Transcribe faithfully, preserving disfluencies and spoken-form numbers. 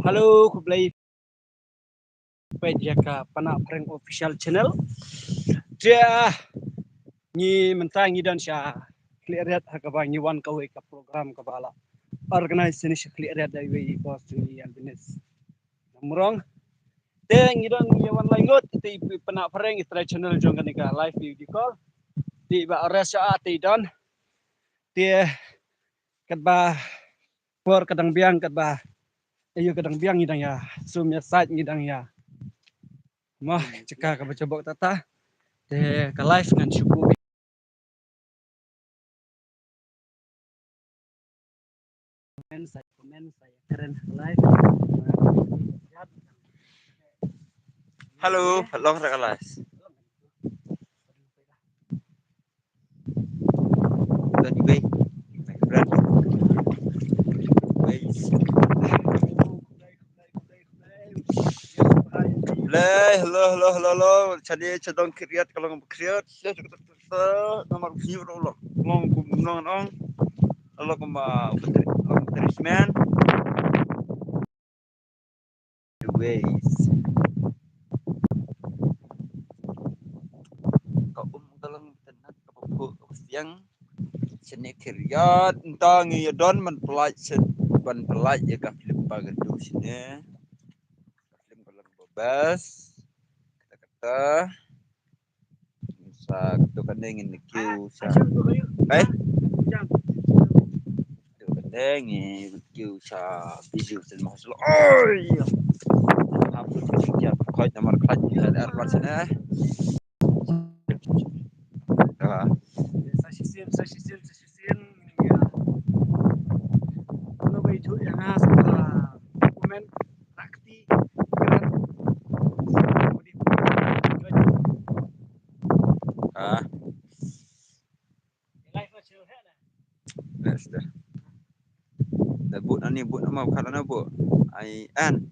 Hello, khublei. Peit ïa ka Panah Phareng Official Channel. Te ngi mynta ngi don sha Khliehriat ha kaba ngi wan kawei ka program kaba la organize shane sha Khliehriat da iwei i boss jong ngi Albinis Namrong. Te ngi don ngi wan lai ngut te i Panah Phareng i trai channel jong kane ka live video call. Te ba arrest sha te i don. Te katba por ka dang biang katba ayu ka dang biang ngi dang ïa sum ïa sait ngi dang ïa. Mo, jaka kaba jabok tata. Te ka live ngan shu buh. Comment sa, comment sa, kren live. Hello, long ra ka live. Tony Bay, my friend. Ways. Play, hello, hello, hello, hello. Chani chadong kriat kalong kriat. Namar kriat lo lo. Long kum nong nong. Lo kum ah, long tris man. Ways. Ka um ka long tenat ka papu ka siang. Sene kriat nta ngi ïa don man pelait sen ban pelait ïa ka film ba ka du sene. Film ka long ba best. Kata kata. Sa tu kan ngin kiew sa. Hai. Tu kan ngin kiew sa. Busy sen mas lo. Oi. Apa tu dia koi namar koi ni ada arbat sene. Ah. Sa shisien, sa shisien, sa shisien. Ano ba itu yang as comment rakti. Ah. Next dah. Dah but ani but nama bukan ana but. Ai an.